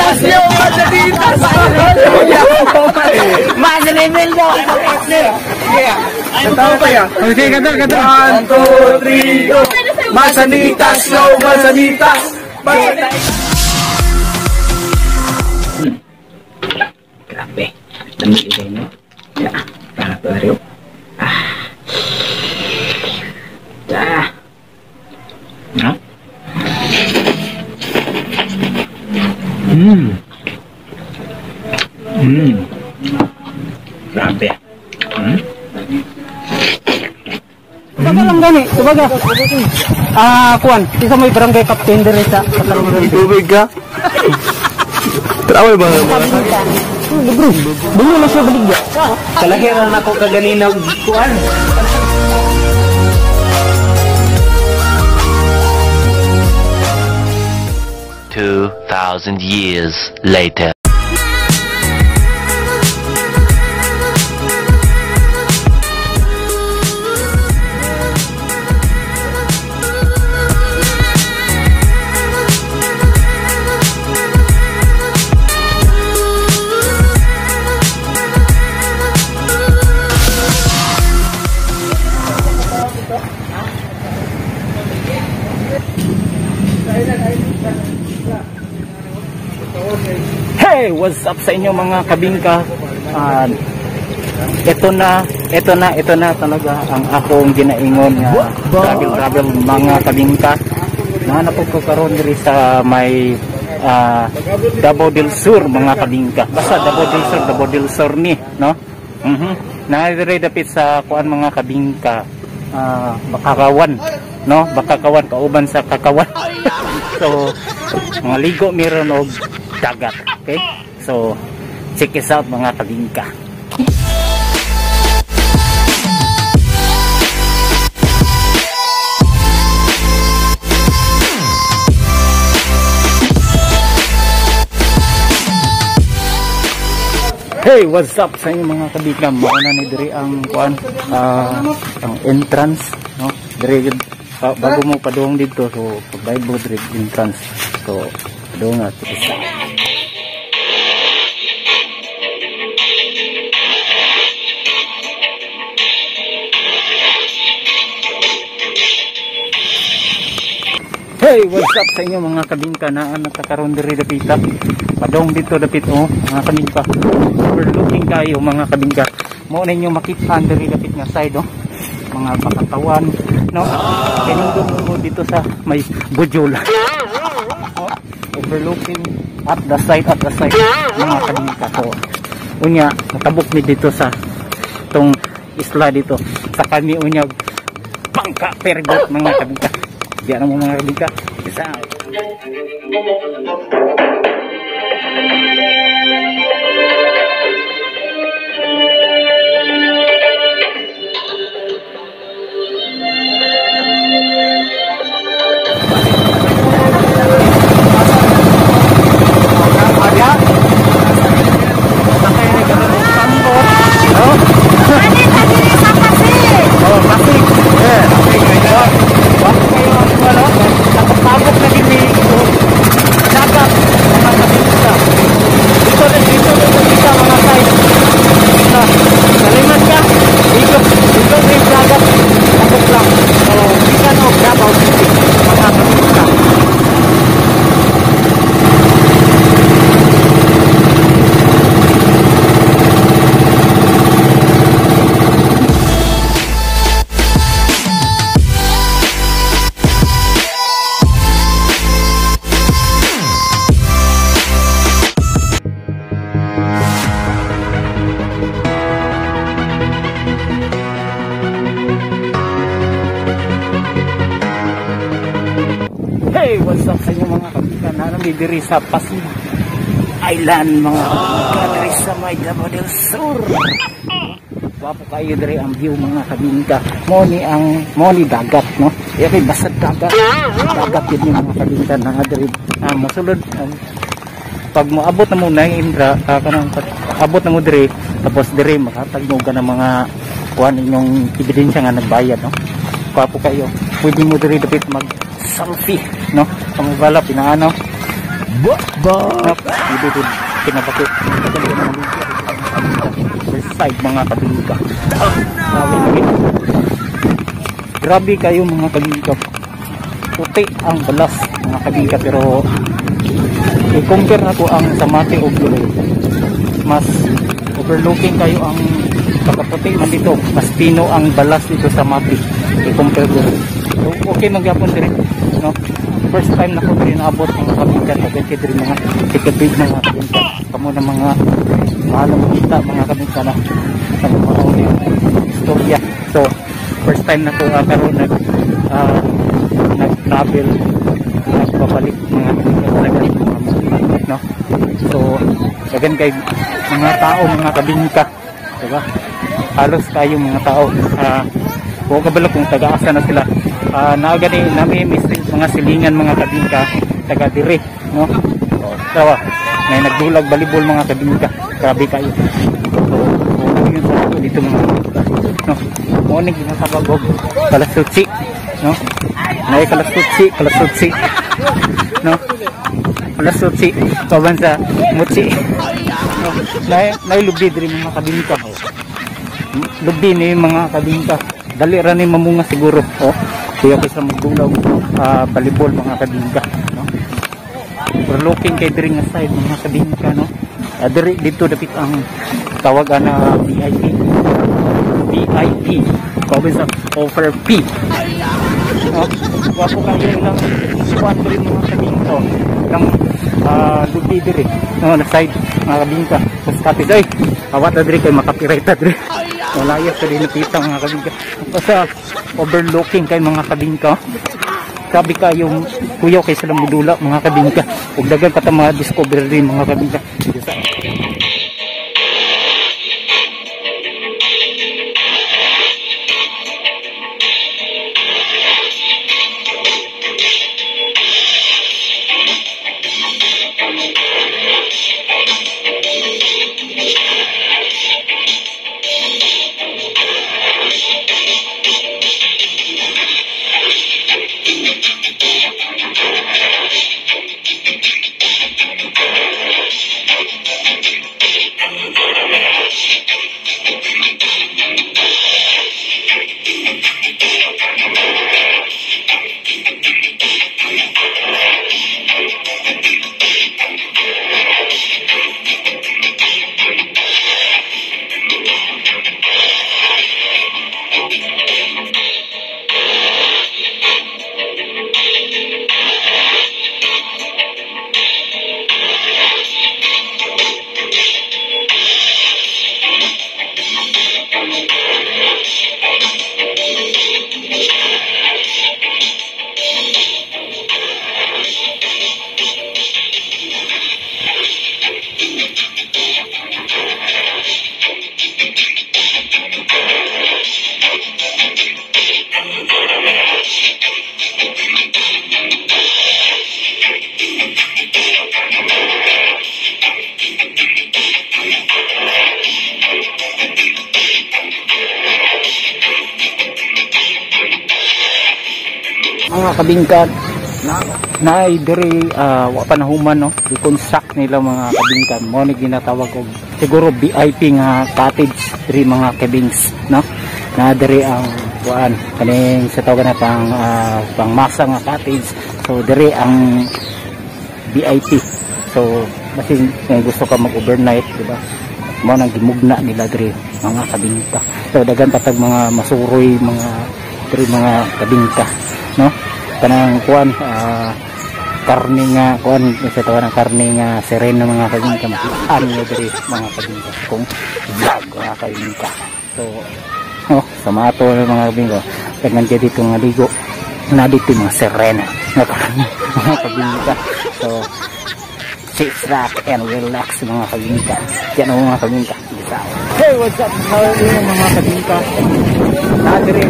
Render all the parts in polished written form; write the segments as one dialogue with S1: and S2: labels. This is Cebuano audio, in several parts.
S1: Manzanitas yo, manzanitas. Manzanimildo.
S2: Okay, kanta, kanta.
S1: 1, 2, 3, go. Manzanitas yo, manzanitas. Manzanitas.
S3: Grabe. Dami kayo, no? Ya, para to. Ah. Ah. No? Mm. Mm. Grabe. Mm.
S2: Tubaga lang gani, tubaga. Ah, kuan, isa may barangay captain diri sa Katarungan.
S1: Tubig ka? Trawal ba?
S2: Libre. Dili na siya baligya.
S3: Kalahiran ako kaganina kuan.
S4: $2,000 years later.
S3: Hey, what's up sa inyo mga kabingka? Ito na talaga ang akong ginaingon nga travel mga kabingka. Nahanap ko karon diri sa may Davao del Sur mga kabingka. Basta Davao del Sur ni, no? Naa diri dapit sa kuan mga kabingka, Bakakawan, no? Bakakawan kauban sa Kakawan. So, mga ligo meron og dagat. Okay? So, check this out mga kabingka. Hey, what's up sa inyo mga kabingka? Mauna ni diri ang kuan, ang entrance, no? Diri bago mo padung dito, so pag mo diri entrance. So, padung na check this out. Hey, what's up sa inyo mga kabingka? Naan nagkakaroon diri dapita. Padong dito dapit oh, mga kabingka. Overlooking kayo mga kabingka. Mao na inyo makita diri dapit nga side oh. Mga bakatawan, no? Kinindot mo dito sa may Bujol. Oh, overlooking at the side mga kabingka. So, unya natabok mi dito sa tong isla dito. Sa kami unya bangka pergot mga kabingka. Diyan na mo mga kabingka. Isa. Hey, what's up sa inyo mga kabingka? Naroon diri sa Pasig Island mga kabingka, diri sa may Davao del Sur. Gwapo kayo diri ang view mga kabingka. Mo ni dagat, no? Kaya kay basta dagat. Dagat yun yung mga kabingka na diri mosulod pag moabot na mo na Indra, kanang abot na mo diri, tapos diri makatag mo ka ng mga kuan inyong ebidensya nga nagbayad, no? Gwapo kayo. Pwede mo diri dapit mag selfie, no? Pamubala pinaano. Ba ba. Dito kinabako. Side mga kabingka. Grabe kayo mga kabingka. Puti ang balas mga kabingka, pero i-compare na ko ang Samate og Luloy. Mas overlooking kayo ang pagkaputi man dito, mas pino ang balas dito sa Mati i-compare dito. So, okay magyapon diri, no? First time na ko diri naabot mga kabingka, kay diri mga tikabig mga kabingka. Kamo na mga mahalong kita mga kabingka na sa mga istorya. So first time na ko karon nag nag-travel, nagpabalik mga kabingka talaga mga mga, no? So dagan kay mga tao mga kabingka, diba? Halos kayo mga tao. Wa kabalo kung taga-asa na sila. Naa gani nami mga silingan mga kabingka taga dire, no? So, tawa may nagdulag balibol mga kabingka. Grabe kayo. So, yun sa dito mga kabingka, no? Mo ni ginatawag og kalasutsi, no? Nay kalasutsi, kalasutsi, no? Kalasutsi kaban sa mutsi. No? Nay nay lubi diri mga kabingka. Lubi ni mga kabingka. Dali ra ni mamunga siguro, oh. Kuya ko sa magdulaw balibol mga kabingka, no? Overlooking kay diri nga side mga kabingka, no? Diri dito dapit ang tawag ana VIP. VIP kauban sa offer P. No? Wapo kayo ilang kuan diri mga kabingka, ilang lubi diri, no, na side mga kabingka. Basta ay awat na diri kay makapiright ta diri. Wala ya sa dinapita mga kabingka. Basta overlooking kay mga kabingka. Sabi ka yung kuyaw kay sila mudula mga kabingka. Ug dagan pa ta mga discover din mga kabingka. Mga kabingka na diri wa pa nahuman, no, i-construct nila mga kabingka. Mo ni ginatawag og siguro VIP nga cottage diri mga cabins, no, na diri ang kuan kaning sa tawag na pang pangmasa nga cottage. So diri ang VIP. So basin kung gusto ka mag-overnight, di ba, mo nang gimugna nila diri mga kabingka. So dagan patag mga masuroy mga diri mga kabingka, no, kanang kuan karne nga kuan sa tawag ng karne nga serena mga kabingka, makitaan nyo diri mga kabingka kung vlog mga kabingka. So oh, sa mato mga kabingka, daghan kay dito nga ligo na dito mga serena nga karne mga kabingka. So sit back and relax mga kabingka. Yan ang mga kabingka. Hey, what's up? How are you mga kabingka? Na diri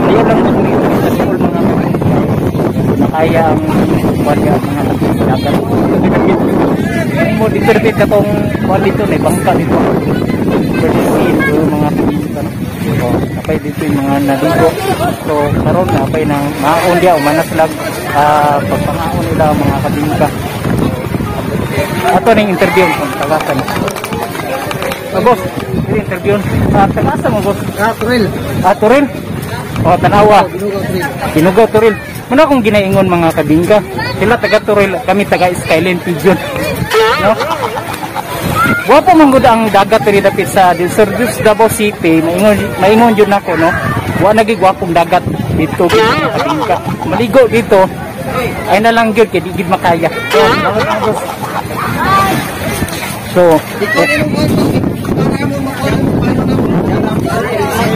S3: ayaw lang mag-dito sa school mga kabingka. Nakaya ang kuwan mga kabingka. Mo dito dito katong kuwan dito na bangka dito. Pwede mga kabingka. So, napay dito yung mga naligo. So karon napay nang maon dia umana sila pagpangaon sila mga kabingka. Ato ning interview kung tagasan. Boss, interview. Tagasa mo boss?
S2: Turil.
S3: Turil? Oh, tanawa. Binugaw Turil. Muna akong ginaingon mga kabingka. Sila taga Turil, kami taga Skyline Pigeon. No? Wapo man gud ang dagat diri dapit sa Del Davao City. Maingon jud nako no. Wa na gid gwapong dagat dito mga kabingka. Maligo dito ay na lang gyud kay di gid makaya. So,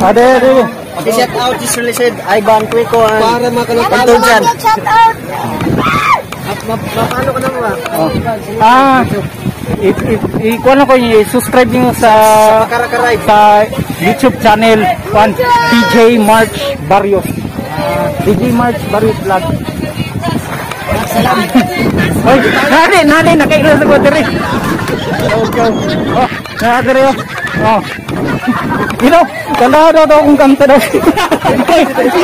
S3: ade.
S2: Shout out to Sir Lised, Ivan Cueco, para makalapantod dyan.
S5: Shout out!
S2: Paano ka na mo?
S3: Ikuan ko i-subscribe niyo sa YouTube channel DJ March Barrios. DJ March Barrios Vlog. Hoy, nani nakailo sa ko diri. Okay. Oh, na diri oh. You know, kala daw akong kanta daw. Okay, kanta.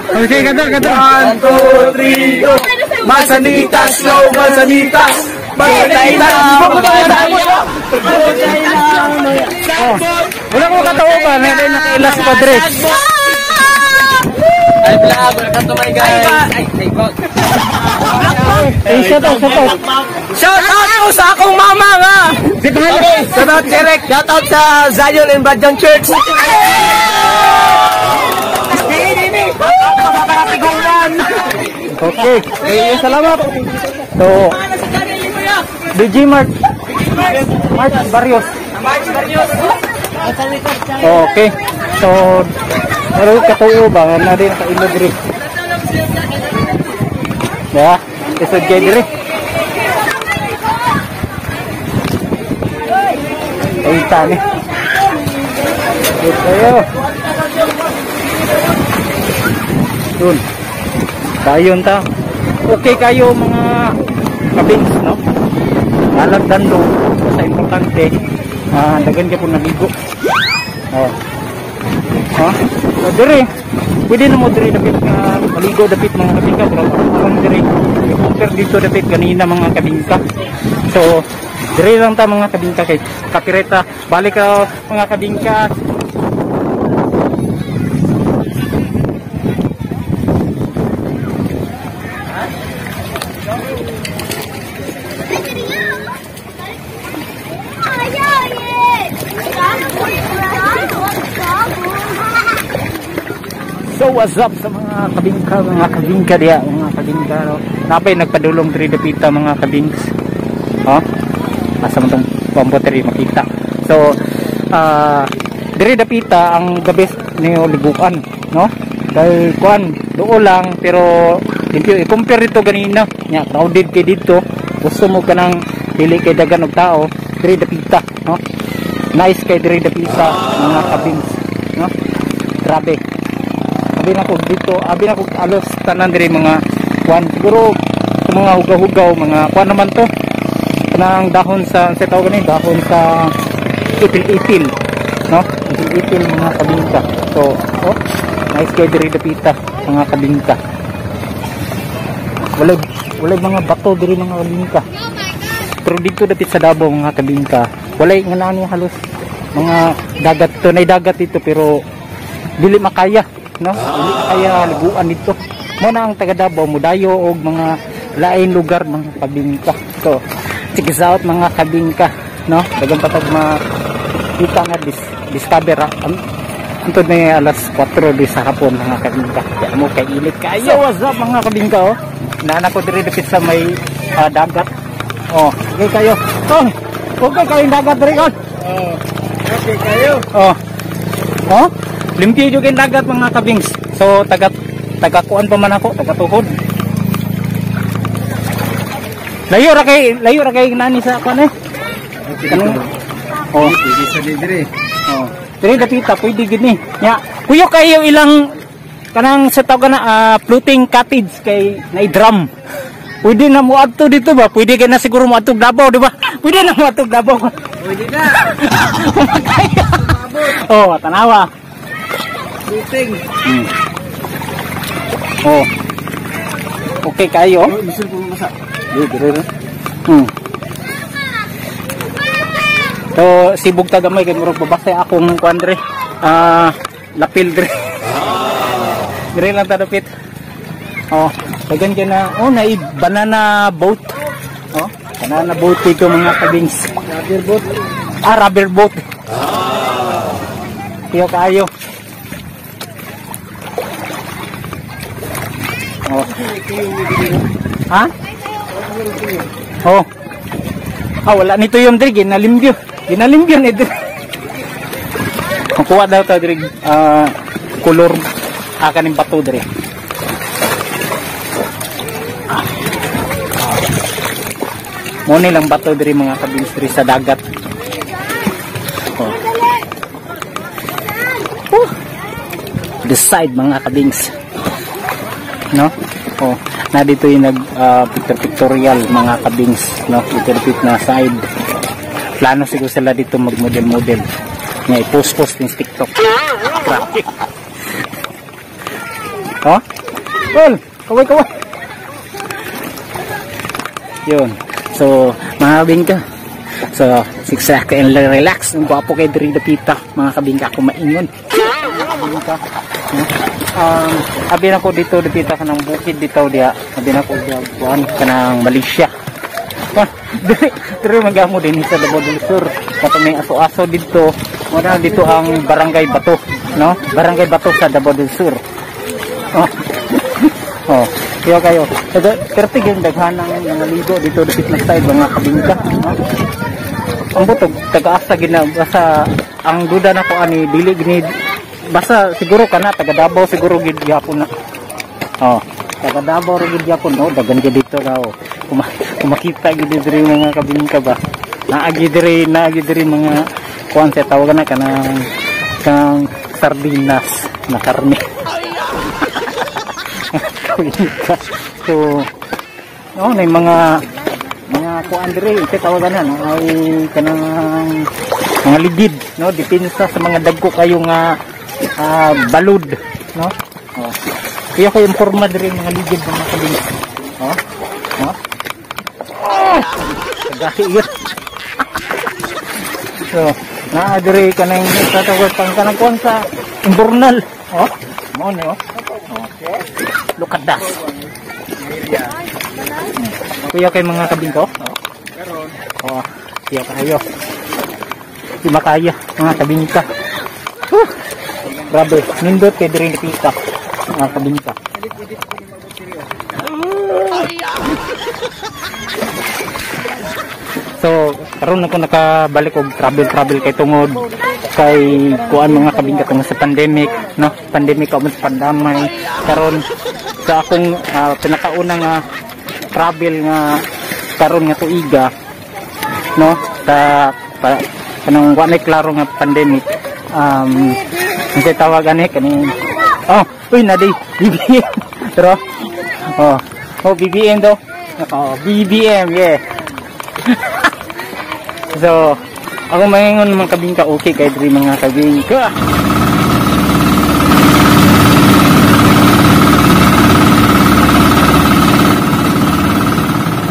S1: 1, 2, 3, go! Manzanitas, yo! Manzanitas! Manzanitas!
S3: Wala ko katawa ba? Nakailas pa, Dre.
S2: Ay, vlog! Welcome to my guys!
S3: Ay, shout out, shout out!
S2: Shout out ko sa akong mama nga! Shout out, Derek! Shout out sa Zion and Badjang Church!
S3: Okay, salamat. So, DJ March Barrios. Okay. So, pero katuo ba na rin kailo diri. Ya, isod kay diri. Ay tani. Kayo. Dun. Dayon ta. Okay kayo mga kabins, no? Alag dando sa importante, dagan ka po naligo. Oh. Ha? So, dire, pwede na mo dire dapit nga maligo dapit mga kabingka, pero parang dire compare dito dapit kanina mga kabingka. So, dire lang ta mga kabingka kay kapireta. Balik ka mga kabingka. So what's up sa mga kabingka diya, mga kabingka no. Napay nagpadulong diri dapita mga kabings. Oh. Asa man tong pampo diri makita. So diri dapita ang the best niyo liguan, no? Kay kuan duo lang pero i-compare dito ganina, nya crowded kay didto. Gusto mo kanang dili kay dagan og tao, diri dapita, no? Nice kay diri dapita mga kabings, no? Grabe. Abi na ko dito, abi na ko alos tanan diri mga kuan siguro sa mga hugaw-hugaw, mga kuan naman to. Kanang dahon sa tawag gani, dahon sa ipil-ipil, no? Ipil-ipil mga kabingka. So, oh, nice kay diri dapita mga kabingka. Walay mga bato diri mga kabingka. Pero dito dapit sa Davao mga kabingka, walay nga nani halos mga dagat to, nay dagat dito pero dili makaya, no? Dili kaya liguan dito. Mo na ang taga Davao mudayo og mga lain lugar mga kabingka. So, check this out mga kabingka, no? Dagan pa tag makita nga discover antod na alas 4 di sa hapon mga kabingka. Kaya mo kay init kayo. So what's up mga kabingka, oh? Nana ko diri dapit sa may dagat. Oh, okay kayo. Oh, okay kayo dagat diri kon.
S2: Oh, okay kayo.
S3: Oh. Oh, limpyo jud kay dagat mga kabings. So taga kuan pa man ako, taga tuhod. Layo ra kay nani sa kuan eh. Oh,
S1: pwede sa diri.
S3: Oh. Diri dapita pwede gid ni. Nya, kuyo kayo ilang Kanang sa tawag na floating cottage kay na drum. Pwede na mo adto dito ba? Pwede ka na siguro mo adto Davao, di ba? Pwede na mo adto Davao.
S2: Pwede na.
S3: Oh, tanawa.
S2: Floating.
S3: Oh. Okay kayo. So sibog ta gamay kay murag babasay akong kuan dre. Lapil dre. Dre lang ta dapit. Oh, dagan kay na oh na banana boat. Oh, banana boat dito mga kabings.
S2: Rubber boat.
S3: Ah, rubber boat. Tiyo kayo. Oh. Ha? Oh. Ah, wala nito yung dre, ginalimbyo. Ginalimbyo ni dre. Kukuha daw ta dre kolor kaning bato dre. Mo ni lang bato dre mga kabins dre sa dagat. Oh. Oh. The side mga kabins. No? Oh, na dito yung nag picture pictorial mga kabings, no? Dito na side. Plano siguro sila dito mag-model-model. Nga i-post-post din sa TikTok. Grabe. Oh? Well, kaway-kaway. Yun. So, mga kabingka. So, zigzag and relax. Ang gwapo kay diri dapita. Mga kabingka, ako maingon. Kabingka. Abi na ko dito dapita kanang bukid dito diya. Abi na ko diya kuan kanang Malaysia. Diri magamo din sa Davao del Sur. Kato may aso-aso dito. Wala dito ang Barangay Bato, no? Barangay Bato sa Davao del Sur. Oh. Oh, kaya kayo. Pero tigil daghan ng mga ligo dito dapit na side mga kabingka, no? Ang butog taga-asa gina basta ang duda nako ani dili gini basta siguro kana taga Davao siguro gid gyapon na. Oh, taga Davao ra gid gyapon, no? Dagan gid dito raw. Kumakita gid diri mga kabingka ba. Naagi diri mga kuan sa tawagan na kanang kang sardinas na karne. So, oh, na mga kuan diri ito tawagan na, no? Ay kanang mga ligid, no? Depensa sa mga dagko kayo nga balud, no? Oh. Kaya ko imporma diri mga ligid mga kabing. Oh. Oh. Oh. Gahi yun. So, naa diri kanang tatawag pang kanang kuan sa imburnal. Oh. Mo ni oh. Oh. Look at that. Kuya kay mga kabing ko. Oh. Kuya kayo. Di makaya mga kabingka. Huh. Grabe, nindot kay diri pita mga kabingka. So, karon ako nakabalik og travel kay tungod kay kuan mga kabingka tungod sa pandemic, no? Pandemic ka sa pandamay. Karon sa akong pinakauna nga travel nga karon nga tuiga, no? Sa kanang wa may klaro nga pandemic, unsay tawag ani kani? Oh, uy na day BBM. Pero oh, oh BBM daw. Oh, BBM, yeah. So, ako maingon mga kabingka, okay kay diri mga kabingka.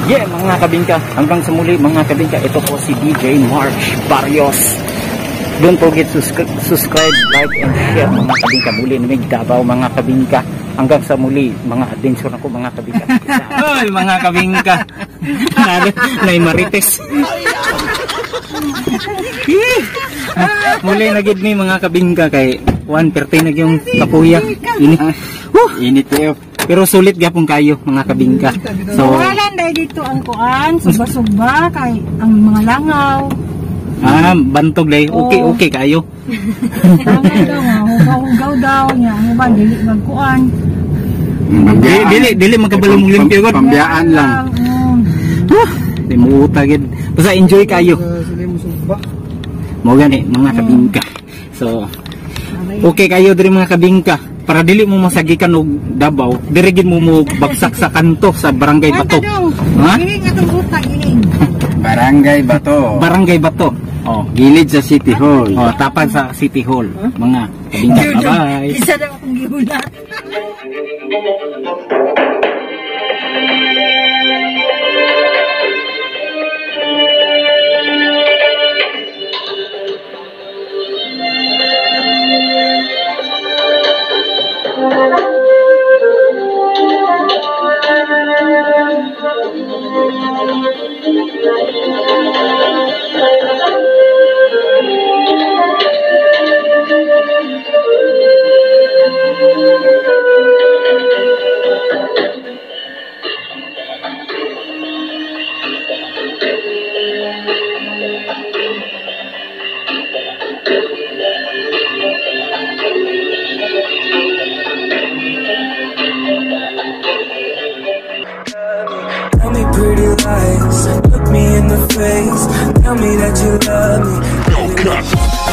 S3: Yeah, mga kabingka, hanggang sa muli mga kabingka, ito po si DJ March Barrios. Don't forget to subscribe, like, and share mga kabingka. Muli na may Davao mga kabingka. Hanggang sa muli, mga adventure ako mga kabingka. Ay, mga kabingka. Nay marites. Muli na gid mi mga kabingka kay 1:30 na yung kapuya. Init. Init kayo. Pero sulit gyapon kayo mga kabingka. So,
S5: wala dai dito ang kuan, suba-suba kay ang mga langaw.
S3: Ah, bantog dai. Okay,
S5: oh.
S3: Okay kayo.
S5: Langaw daw, hugaw-hugaw daw nya, ang uban dili magkuan.
S3: Dili dili magkabalo mong limpyo gud.
S1: Pambiyaan lang.
S3: Di mo gid. Basta enjoy kayo. Mo gani mga kabingka. So, okay kayo diri mga kabingka. Para dili mo masagikan og Davao, diri gid mo mo bagsak sa kanto sa Barangay Bato. Ha?
S5: Giling atong ruta, giling.
S1: Barangay Bato.
S3: Barangay Bato. Oh.
S1: Gilid sa City Hall.
S3: Oh, tapan sa City Hall, mga kabingka. Bye-bye.
S5: Isa daw akong gihulat.
S6: Tell me pretty lies, look me in the face. Tell me that you love me.